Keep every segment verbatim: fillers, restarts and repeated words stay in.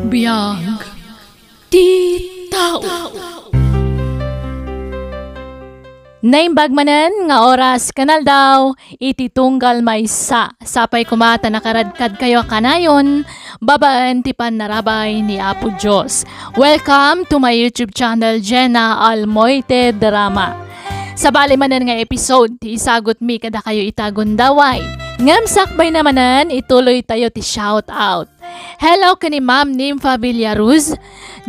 Biag ti tao. Naimbag manen nga oras ken aldaw iti tunggal maysa. Sapay koma ta nakaradkadkayo a kanayon babaen ti pannarabay ni Apo Dios. Welcome to my YouTube channel, Jenna Almoite Drama. Sabali manen nga episode ti isagutmi kadakayo ita gundaway. Ngem sakbayna manen, ituloytayo ti shout out. Hello ken ni Ma'am Nympha Villaruz,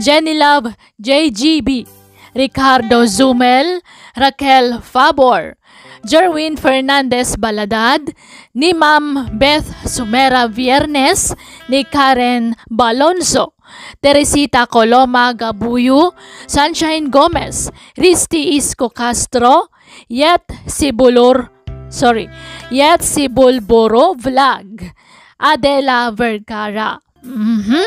Jenny Love, J G B, Ricardo Zumel, Raquel Fabor, Jerwin Fernandez Baladad, ni Ma'am Beth Sumera Viernes, ni Karen Balonso, Teresita Coloma Gabuyo, Sunshine Gomez, Risty Isco Castro, Yet Sibulor, sorry, Yet Sibulboro Vlog, Adela Vergara. Mhm.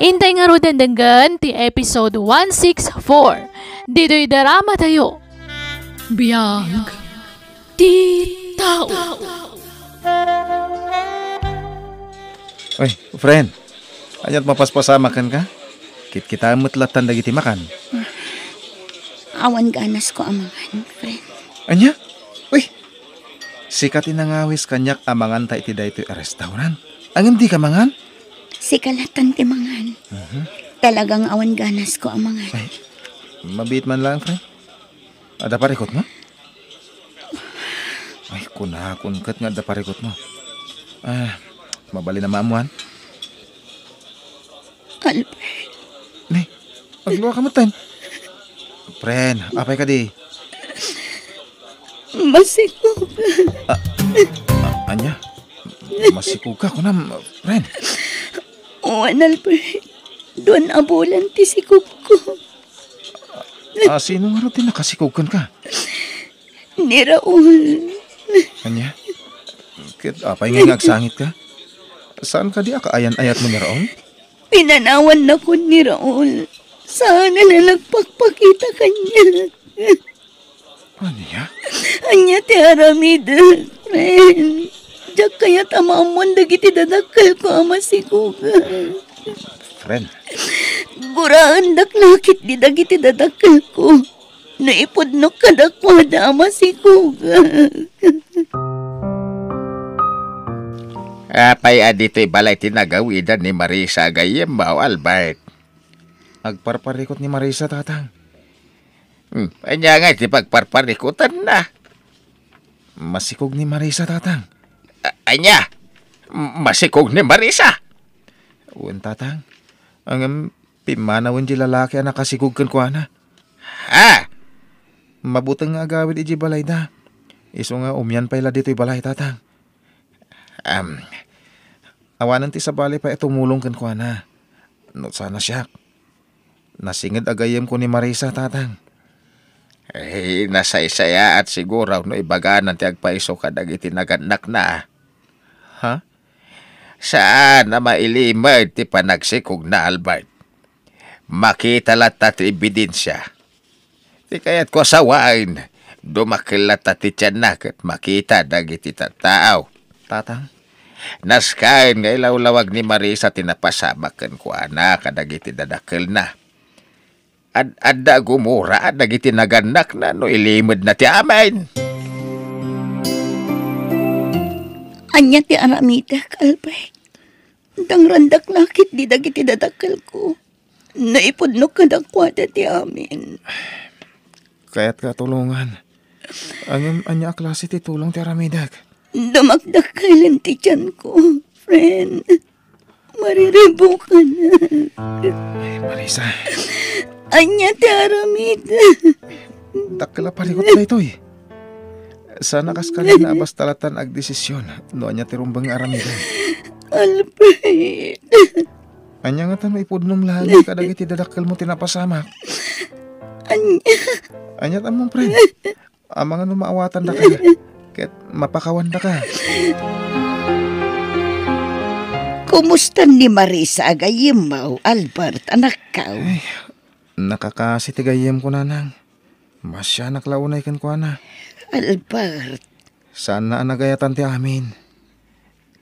Intay ngaruden denggen ti episode one six four. Ditoy drama tayo. Biag ti tao. Oy, friend. Ania't mapaspasamak kenka? Kitkitaem met lattan dagiti makan. Awan ganasko a mangan, friend. Ania? Uy, sika ti nangawis kaniak a manganta iti daytoy a restaurant. Ngem dika mangan? Sika lattan ti mangan. Mhm. Talagang awan ganasko a mangan. Ay, mabiit man lang, friend. Adda parikutmo? Ay, kunakon ket nga adda parikutmo. Ah, mabalin a maammuan. Albert. Ni, agluaka metten. Friend, apay kadi? Masikog. Ah, ah, ania? Masikog ka, kunam, friend. Wen, Albert. Duan a bulan ti sikog ko. Ah, sino ngarud ti nakasikog kenka? Ni Raul. Ania? Ket apay ngay nga agsangitka? Saan kadi a kaayan-ayatmo ni Raul? Pinanawannakon ni Raul. Saan a nagpakpakita kaniak. Ania? Ania ti aramidek, friend? Diak kayat a maammuan dagiti dadakkelko a masikugan. Friend. Guraendak la ketdi dagiti dadakkelko no ipudnok kadakuada a masikugan. Apay a ditoy balay ti nagawidan ni Marisa a gayyemmo, Albert? Agparparikut ni Marisa, Tatang. Hmm, ania ngay ti pagparparikutanna? Masikog ni Marisa, Tatang. A-, ania? M-, masikog ni Marisa? Wen, Tatang. Ngem pimmanawen ti lalaki a nakasikog kenkuana. Ha? Mabuteng nga agawid idiay balayda. Isu nga umian pay la ditoy balay, Tatang. Am, awanen ti sabali pay a tumulong kenkuana. No saan a siak. Nasinged a gayyemko ni Marisa, Tatang. Eh, nasaysayaat siguro no ibagana ti agpayso kadagiti nagannakna. Ha? Saan a mailimed ti panagsikogna, Albert. Makita latta ti ebidensia. Ti kayatko a sawaen, dumakkel latta ti tianna ket makita dagiti tattao. Tatang? Naskaen nga ilawlawag ni Marisa ti napasamak kenkuana kadagiti dadakkelna. Ad-adda a gumura dagiti nagannakna no ilimedna ti amin. Ania ti aramidek, Albert? Dangrandak la ketdi dagiti dadakkelko. Naipudno kadakuada ti amin. Kayatka a tulongan. Ngem ania a klase ti tulong ti aramidek? Dumakdakkelen ti tianko, friend. Mariribukan. Ay, Marisa. Ania ti aramid? Dakkel a parikut daytoy. Saan a kaskanina a basta latta agdesisyon no ania ti rumbeng nga aramiden. Albert. Ania ngata no ipudnom laeng kadagiti dadakkelmo ti napasamak? Ania? Ania ti ammom, friend? Amangan no maawatandaka ket mapakawandaka. Kumusta ni Marisa a gayyemmo, Albert, anakko? Ay, nakakasi ti gayyemko, nanang. Masianak la unay kenkuana. Albert. Saanna a nagayatan ti amin.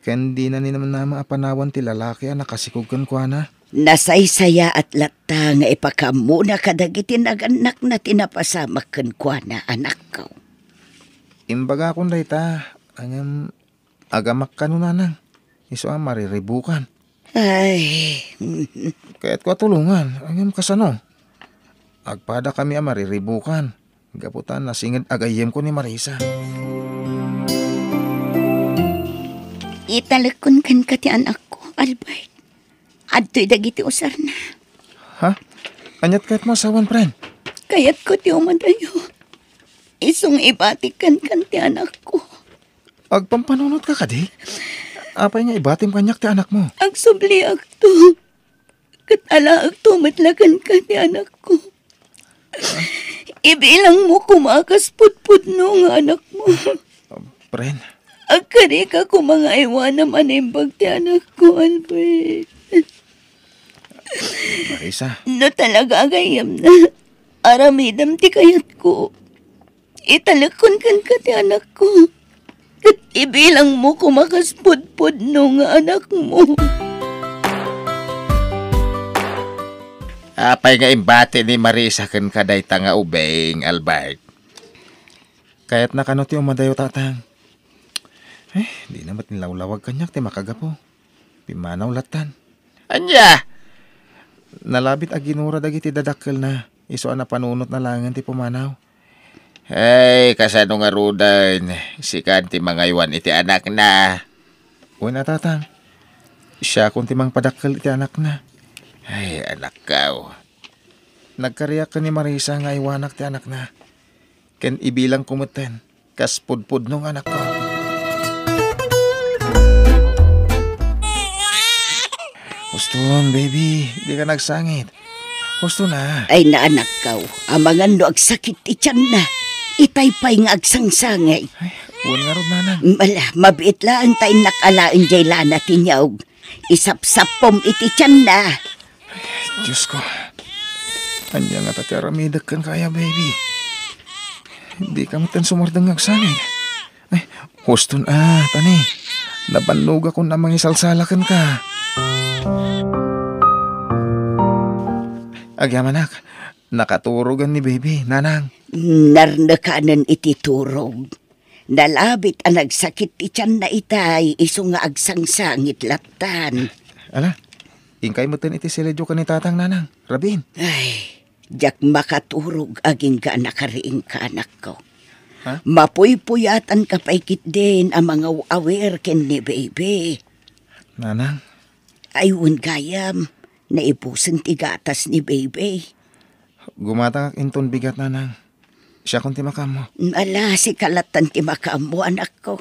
Ken dina ni namnama a panawan ti lalaki a nakasikog kenkuana. Nasaysayaat latta nga ipakaammona kadagiti nagannakna ti napasamak kenkuana, anakko. Imbagakon dayta, ngem agamak kano, nanang, isu a mariribukan. Ay. Kayatko a tulongan, ngem kasano? Agpadakami a mariribukan, gapu ta nasinged a gayyemko ni Marisa. Italekkon kenka ti anakko, Albert. Adtoy dagiti usarna. Ha? Aniat kayatmo a sawen, friend? Kayatko ti umadayo. Isu nga ibatik kenka ti anakko. Agpampanunotka kadi? Apay nga ibatim kaniak ti anakmo? Agsubliakto. Ket alaekto met la kenka ti anakko. Ibilangmo koma kas pudpudno nga anakmo. Friend. Agkarika koma nga aywanam a naimbag ti anakko, Albert. Marisa. No talaga a gayyemna, aramidem ti kayatko. Italekkon kenka ti anakko. Ket ibilangmo koma kas pudpudno nga anakmo. Apay nga imbati ni Marisa kenka dayta nga ubing, Albert? Kayatna kano ti umadayo, tatang? Eh, dina met nilawlawag kaniak ti makagapu. Pimmanaw lattan. Ania? Nalabit a ginura dagiti dadakkelna, isu a napanunotna laengen ti pumanaw. Ay, kasano ngaruden, sika ti mangaywan iti anakna? Wen a, tatang. Siakon ti mangpadakkel iti anakna. Ay, anakkaw. Nagkariak ken ni Marisa nga aywanak ti anakna. Ken ibilangko metten kas pudpudno nga anakko. Huston, baby, dika nagsangit. Huston a. Ay, naanakkaw, amangan no agsakit ti tianna. Itay pay nga agsangsangit. Ay, wen ngarud, nanang. Ala, mabiit laeng ta innak alaen jay lana ti niyog. Isapsappom iti tianna. Diosko, ania ngata ti aramidek kenka aya, baby? Dika metten sumardeng nga agsangit. Ay, huston a, tani. Nabannogakon a mangisalsala kenka. Agyamanak, nakaturogen ni baby, nanang. Narnekanen iti turog. Nalabit a nagsakit ti tianna itay, isu nga agsangsangit lattan. Ala, inkay metten iti silidio ken ni tatang, nanang. Rabiin. Ay, diak makaturog agingga a nakariingka, anakko. Ha? Mapuypuyatanka pay ketdin a mangaw-awir ken ni baby. Nanang? Ay, wen gayam, naibusen ti gatas ni baby. Gumatangak inton bigat, nanang. Siakon ti makaammo. Ala, sika lattan ti makaammo, anakko.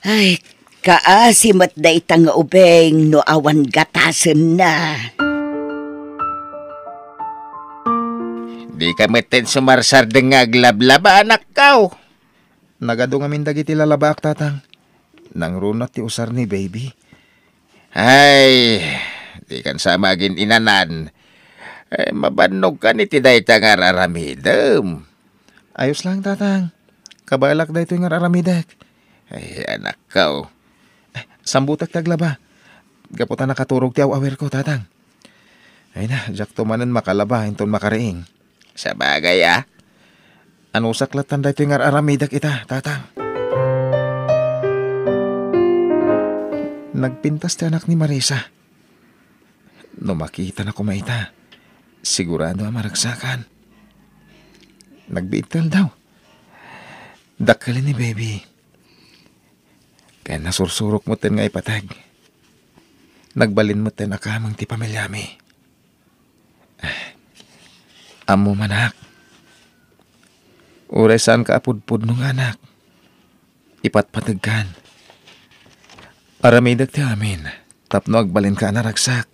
Ay, kaasi met dayta nga ubing no awan gatasenna. Dika metten sumarsardeng nga aglablaba, anakkaw. Nagadu ngamin dagiti lalabaak, tatang. Nangruna ti usar ni baby. Ay, dikan sa magin-inanan. Ay, mabannogkan iti dayta nga ar-aramidem. Ayos lang, tatang. Kabaelak daytoy nga ar-aramidek. Ay, anakkaw. Eh, sambutek ti aglaba. Gapu ta nakaturog ti aw-awirko, tatang. Ay na, diakto manen makalaba inton makariing. Sabagay, a. Anusak lattan daytoy nga ar-aramidek ita, tatang. Nagpintas ti anak ni Marisa. No makitana koma ita, sigurado a maragsakan. Nagbiit ti aldaw. Dakkelen ni baby. Ken nasursurok metten nga ipateg. Nagbalin metten a kameng ti pamiliami. Ammo manak, uray saanka a pudpudno nga anak, ipatpategkan. Aramidek ti amin tapno agbalinka a naragsak.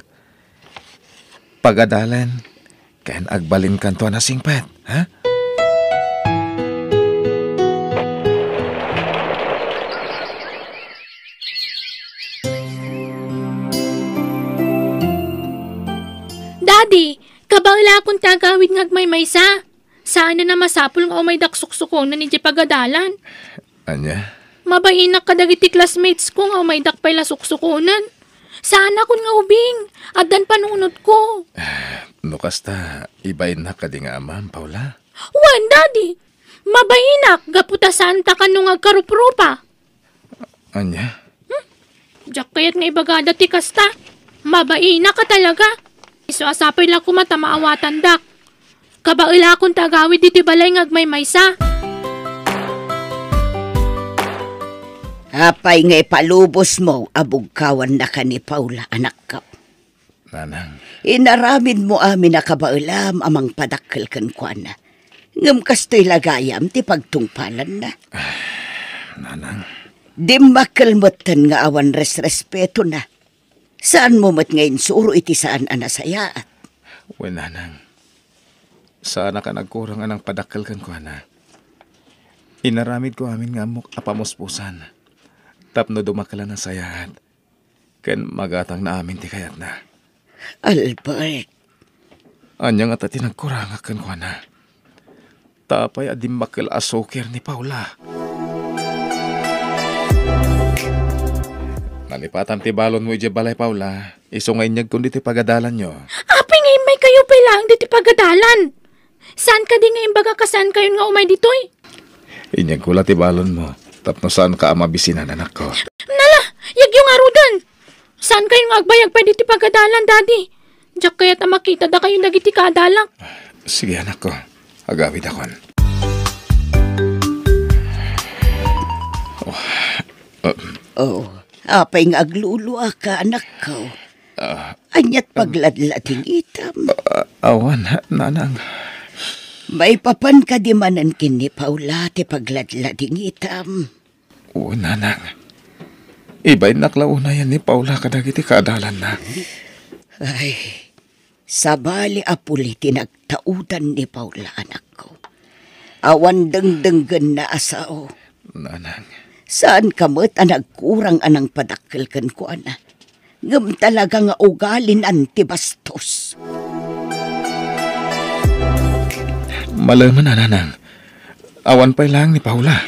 Pagadalen ken agbalinkanto a nasingpet, ha? Daddy, kabaelakon ti agawid nga agmaymaysa. Saanen a masapul nga umaydak suksukonen idiay pagadalan. Ania? Mabainak kadagiti classmates ko nga umaydak pay la suksukonen. Saanakon nga ubing, addan panunotko. No kasta, ibainnak kadi nga amam, Paula? Wen, Daddy. Mabainak, gapu ta saanta kano nga agkaruprupa. Ania? Hmm? Diak kayat nga ibagada ti kasta. Mabainak a talaga. Isu a sapay la koma ta maawatandak. Kabaelakon ti agawid ditoy balay nga agmaymaysa. Apay nga ipalubosmo a bugkawannaka ni Paula, anakko? Nanang. Inaramidmo amin a kabaelam a mangpadakkel kenkuana. Ngem kastoy la gayam ti pagtungpalanna. Nanang. Dimmakkel metten nga awan resrespetona. Saanmo met nga insuro iti saan a nasayaat? Wen, Nanang. Saanak a nagkurang a nangpadakkel kenkuana. Inaramidko amin nga ammok a pamuspusan tapno dumakkel a nasayaat ken magatangna amin ti kayatna. Albert. Ania ngata ti nagkurangak kenkuana? Ta apay a dimmakkel a suker ni Paula? Nalipatam ti balonmo idiay balay, Paula. Isu nga inyegkon ditoy pagadalanyo. Apay nga immaykayo pay laeng ditoy pagadalan? Saan kadi nga imbagak a saankayon nga umay ditoy? Inyegko la ti balonmo tapno saanka a mabisinan, anakko. Nala, yegyo ngaruden. Saankayon nga agbayag pay ditoy pagadalan, Daddy? Diak kayat a makita dakayo dagiti kaadalak. Sige, anakko. Agawidakon. Oh, uh, Oh, apay nga agluluaka, anakko? Ah, Ania't em, pagladladingitam? Ah, awan, Nanang. Maipapan kadi manen ken ni Paula ti pagladladingitam? O, Nanang. Ibainnak la unayen ni Paula kadagiti kaadalanna. Ay, sabali a puli ti nagtaudan ni Paula, anakko. Awan dengdenggenna a sao. Nanang. Saanka met a nagkurang a nangpadakkel kenkuana. Ngem talaga nga ugalinan ti bastos. Malemen a, Nanang. Awan pay laeng ni Paula.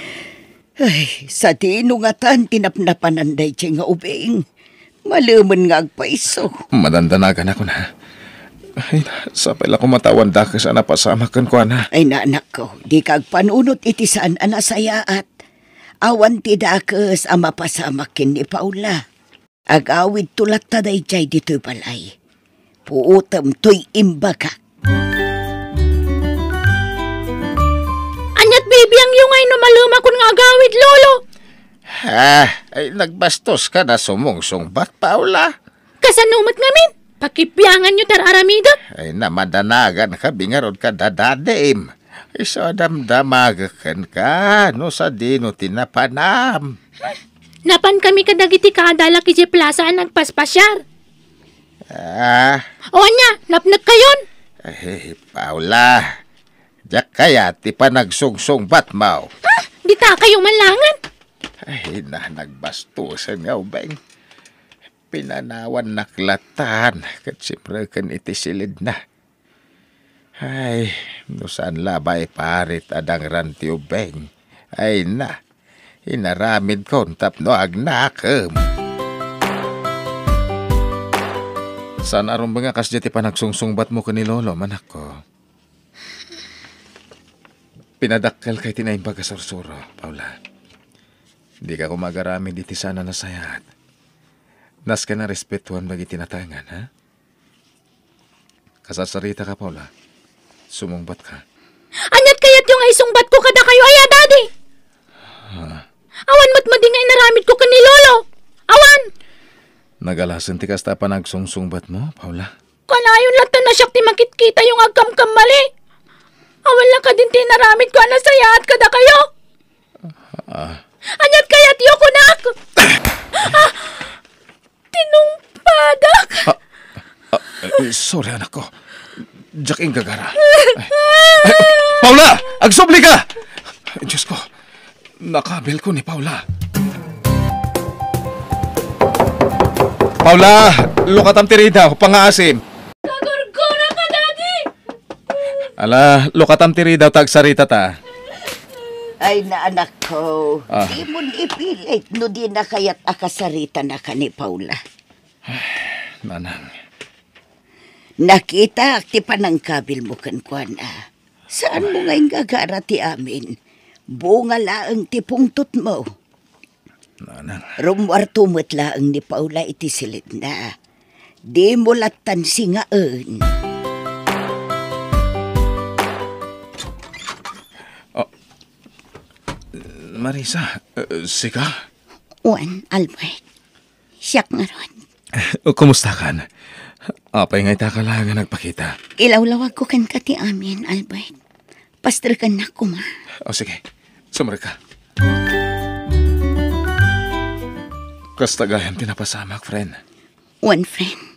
Ay, sadino ngatan ti napnapanan daydiay nga ubing? Malemen nga agpayso. Madandanaganakon, ha? Ay, sapay la koma ta awan dakes a napasamak kenkuana. Ay, anakko, dika agpanunot iti saan a nasayaat. Awan ti dakes a mapasamak ken ni Paula. Agawidto latta daydiay ditoy balay. Puotem toy imbagak. Ania't bibiangyo nga inno malemakon nga agawid, Lolo? Ah, ay, nagbastoska a sumungsungbat, Paula. Kasano met ngamin? Pakibianganyo ti ar-aramidek. Ay, namadanaganka ngarud kada dadim. Isu a damdamagek kenka no sadino ti napanam. Napankami kadagiti kaadalak idiay plasa a nagpaspasiar. Ah. O ania, napnekkayon? Ay, Paula, diak kayat ti panagsungsungbatmo. Ha? Ditakayo man laengen. Ay, na, nagbastosen nga ubing. Pinanawannak latan ket simreken iti silidna. Ay, no saan la maiparit a dangran ti ubing. Ay na, inaramidkon tapno agnakem. Saan a rumbeng a kasdiay ti panagsungsungbatmo ken ni Lolo, anakko. Pinadakkelka iti naimbag a sursuro, Paula. Dika koma agaramid iti saan a nasayaat. Nasken a respetuem dagiti natengngan, ha? Kasarsaritaka, Paula. Sumungbatka. Ania't kayatyo nga isungbatko kadakayo aya, Daddy? Ah. Awan met madi nga inaramidko ken ni Lolo. Awan! Nagalasen ti kasta a panagsungsungbatmo, Paula? Kanayon latta a siak ti makitkitayo nga agkamkamali. Awan la kadin ti inaramidko a nasayaat kadakayo. Ah. Ania't kayatyo, kunak? Ah! Tinungpadak. Ah, ah, eh, sorry, anakko. Diak inggagara. Ay, ay, Paula! Agsublika! Ay, Diyos ko, nakabilko ni Paula. Paula, lukatam ti ridaw, pangaasim. Nagurguraka, Daddy! Ala, lukatam ti ridaw ta agsaritata. Ay, na, anakko. Ah. Dimon ipilit no dina kayat a kasaritanaka ni Paula. Nanang. Nakitak ti panangkabilmo kenkuana. Saanmo nga inggagara ti amin. Bunga laeng ti pungtotmo. Nanang. Rummuarto met laeng ni Paula iti silidna. Dimo lattan singaen. Ah, Marisa, eh, sika? Wen, Albert. Siak ngarud. O, kumusta kan? Apay nga ita ka la nga nagpakita? Ilawlawagko kenka ti amin, Albert. Pasterkannak koma. O, sige. Sumrek ka. Kasta gayam ti napasamak, friend. Wen, friend.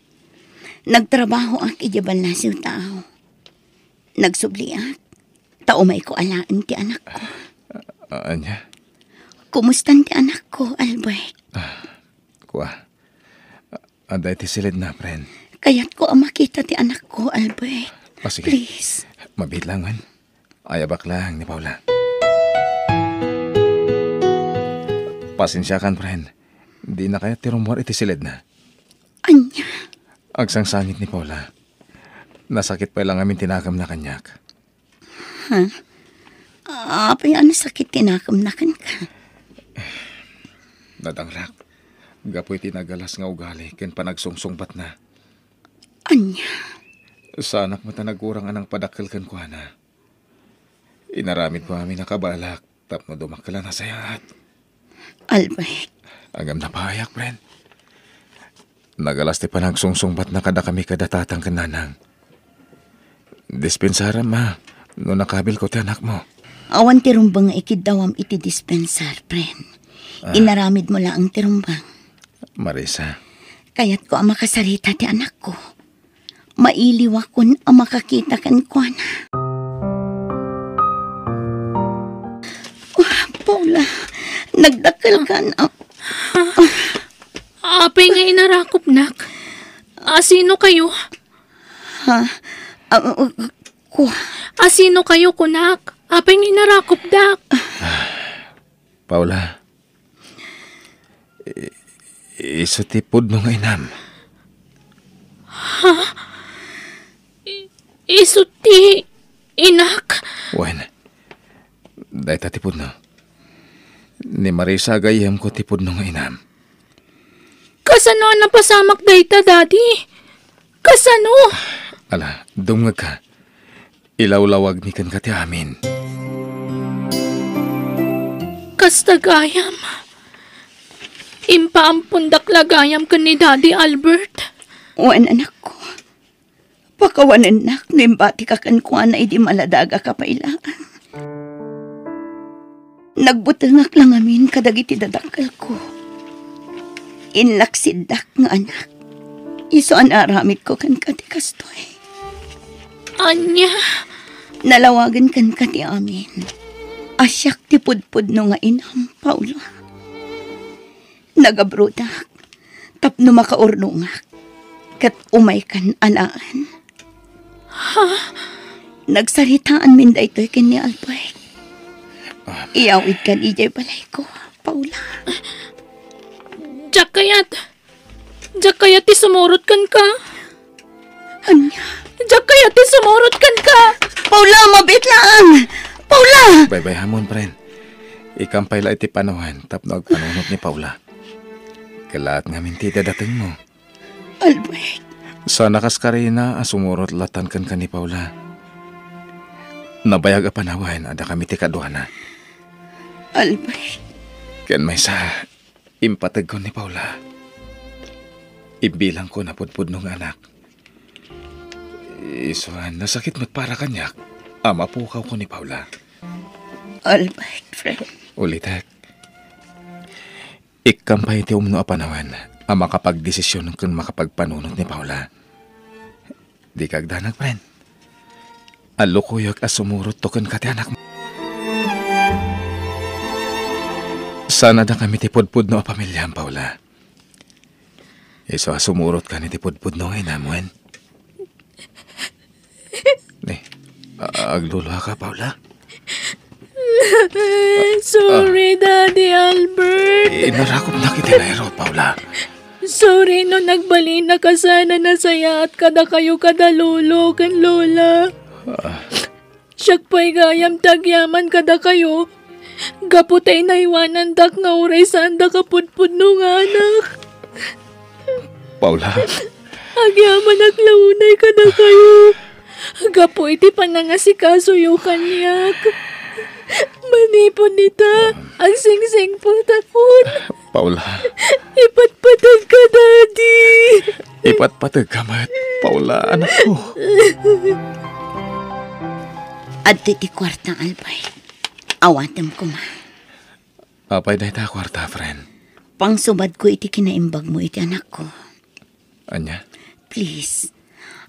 Nagtrabahoak idiay ballasiw taaw. Nagsubliak. Ta umayko alaen ti anakko. A-, ania? Kumustan ti anakko, Albert? Kua. Adda iti silidna, friend. Kayatko a makita ti anakko, Albert. O, sige. Please. Mabiit lang, wen. Ayabak lang ni Paula. Pasensiakan, friend. Dina kayat ti rummuar iti silidna. Ania? Agsangsangit ni Paula. Nasakit pay lang amin ti nakemna kaniak. Ha? Apay a nasakit ti nakemna kenka? Nadangrak. Gapu iti nagalas nga ugali ken panagsungsungbatna. Ania? Saanak met a nagurang a nangpadakkel kenkuana. Inaramidko amin a kabalak tapno dumakkel a nasayaat. Albert. Ngem napahayak, friend. Nagalas ti panagsungsungbatna kadakami kada tatang ken nanang. Dispensaram, ma, no nakabilko ti anakmo. Awan ti rumbeng nga ikiddawam iti dispensar, friend. Ah. Inaramidmo laeng ti rumbeng. Marisa. Kayatko a makasarita ti anakko. Mailiwakon a makakita kenkuana. Ah, Paula, nagdakkelkan. Ah. Apay nga inarakupnak? Asino kayo? Ha? Ah, ah, ku- Asino kayo, kunak? Apay nga inarakupdak? Paula, i-, isu ti pudno nga inam. Ha? I-, isu ti inak? Wen, dayta ti pudno. Ni Marisa a gayyemko ti pudno nga inam. Kasano a napasamak dayta, Daddy? Kasano? Ala, dumngegka. Ilawlawagmi kenka ti amin. Kasta gayam. Impaampondak la gayam ken ni Daddy Albert. Wen, anakko. Pakawanennak no imbatika kenkuana idi maladagak a pay laeng. Nagbutengak la ngamin kadagiti dadakkelko. Inlaksiddak nga anak. Isu a naaramidko kenka ti kastoy. Ania? Nalawagen kenka ti amin. A siak ti pudpudno nga inam, Paula. Nagabrodak tapno makaurnongak ket umaykan alaen. Ha? Nagsaritaanmin daytoy ken ni Albert. Ah. Iyawidkan idiay balayko, Paula. Diak kayat. Diak kayat ti sumurot kenka. Ania? Diak kayat ti sumurot kenka. Paula, mabiit laeng! Paula! Baybayamon, friend. Ikkampay la iti panawen tapno agpanunot ni Paula. Kellaat ngamin ti idadatengmo. Albert. Saan a kas karina a sumurot lattan kenka ni Paula. Nabayag a panawen a dakami ti kaduana. Albert. Ken maysa, impategko ni Paula. Imbilangko a pudpudno nga anak. Isu a nasakit met para kaniak a mapukawko ni Paula. Albert, friend. Ulitek. Ikkampay ti umno a panawen a makapagdesisyon ken makapagpanunot ni Paula. Dika agdanag, friend. Allukoyak a sumurotto kenka ti anakmo. Saan a dakami ti pudpudno a pamiliam, Paula. Isu a sumurotka iti pudpudno nga inam, wen? Ni, a-, agluluaka, Paula? Sorry, Daddy Albert. Inarakopnak iti nairut, Paula. Sorry no nagbalin a kasano a nasayaat kadakayo kada lolo ken lola. Ah. Siak pay gayam ti agyaman kadakayo. Gapu ta inaywanandak nga uray saandak a pudpudno nga anak. Paula. Agyamanak la unay kadakayo. Gapu iti panangasikasoyo kaniak. Manipud ita, agsingsingpetakon. Paula. Ipatpategka, Daddy. Ipatpategka met, Paula, anakko. Adtoy ti kuarta, Albert. Awatem koma. Apay dayta a kuarta, friend? Pangsubadko iti kinaimbagmo iti anakko. Ania? Please,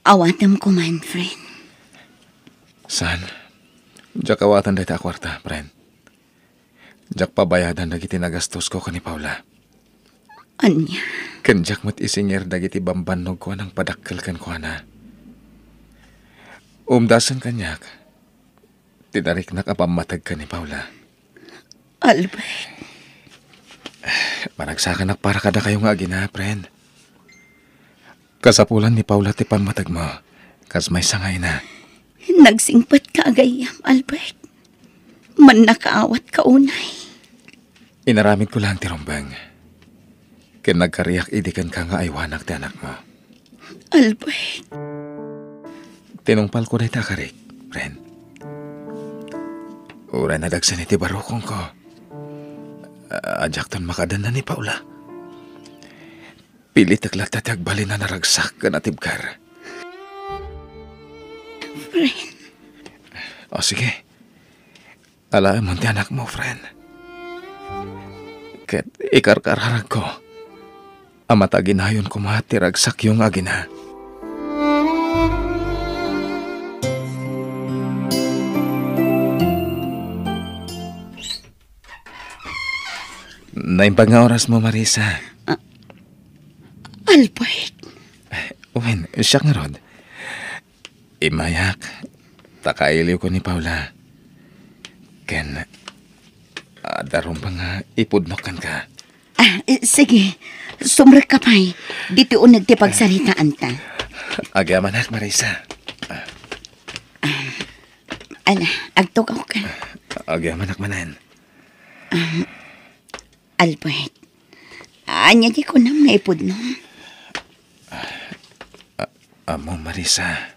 awatem koma, friend. Saan? Diak awaten dayta a kuarta, friend. Diak pabayadan dagiti nagastosko ken ni Paula. Ania? Ken diak met isingir dagiti bambannogko a nangpadakkel kenkuana. Umdasen kaniak ti nariknak a pammateg ken ni Paula. Albert. Managsakanak para kadakayo nga agina, friend. Kasapulan ni Paula ti pammategmo, kas maysa nga ina. Nagsingpetka a gayyem, Albert. Mannakaawatka unay. Inaramidko laeng ti rumbeng. Ken nagkariak idi kenka nga aywanak ti anakmo. Albert. Tinungpalko dayta a karik, friend. Uray nadagsen iti barukongko. A-, diakton makadanna ni Paula. Pilitek latta ti agbalin a naragsak ken natibker. Friend. O, sige. Alaemon ti anakmo, friend. Ket ikarkararagko a mataginayon koma ti ragsakyo nga agina. Naimbag nga orasmo, Marisa. Ah, Albert. Wen, siak ngarud. Immayak, ta kailiwko ni Paula. Ken, adda rumbeng nga ipudnok kenka. Ah, eh, sige. Sumrekka pay. Ditoy uneg ti pagsaritaanta. Agyamanak, Marisa. Ah, ala, agtugawka. Agyamanak manen. Ah, Albert, ania ti kunam nga ipudnom? A-, ammom, Marisa.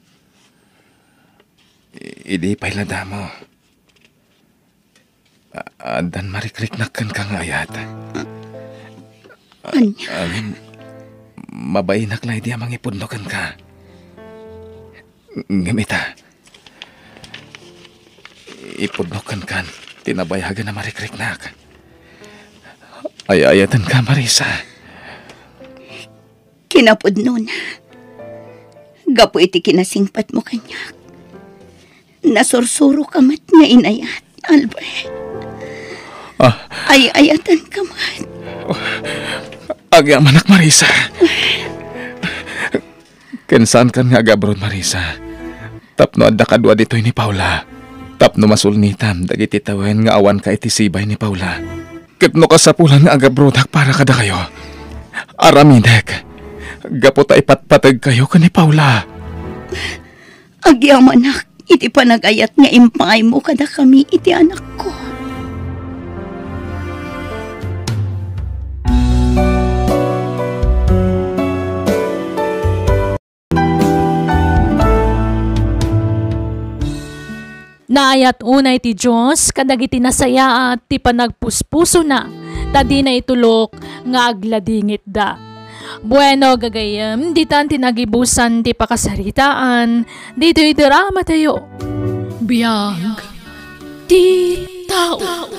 I-, idi pay la damo. A-, addan marikriknak kenka nga ayat. Ania? Ngem, mabainak la idi a mangipudno kenka. Ngem ita, ipudno kenkan ti nabayagen a marikriknak. Ay-ayatenka, Marisa. Kinapudnona, gapu iti kinasingpetmo kaniak, nasursuroka met nga inayat, Albert. Ah. Ay-ayatenka met. Agyamanak, Marisa. Ken saankan nga agabroad, Marisa. Tapno adda kadua ditoy ni Paula. Tapno masulnitam dagiti tawen nga awanka iti sibay ni Paula. Ket no kasapulan nga agabrodak para kadakayo, aramidek gapu ta ipatpategkayo ken ni Paula. Agyamanak iti panagayat nga impaymo kadakami iti anakko. Naayat unay ti Dios kadagiti nasayaat ti panagpuspusona, ta dina itulok nga agladingitda. Bueno, gagayyem, ditan ti nagibusan ti pakasaritaan ditoy dramatayo. Biag ti tao.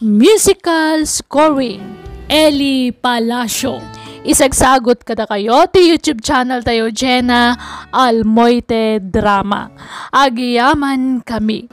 Musical scoring, Eli Palacio. Isagsagut kadakayo ti YouTube channel tayo, Jenna Almoite Drama. Agyamankami.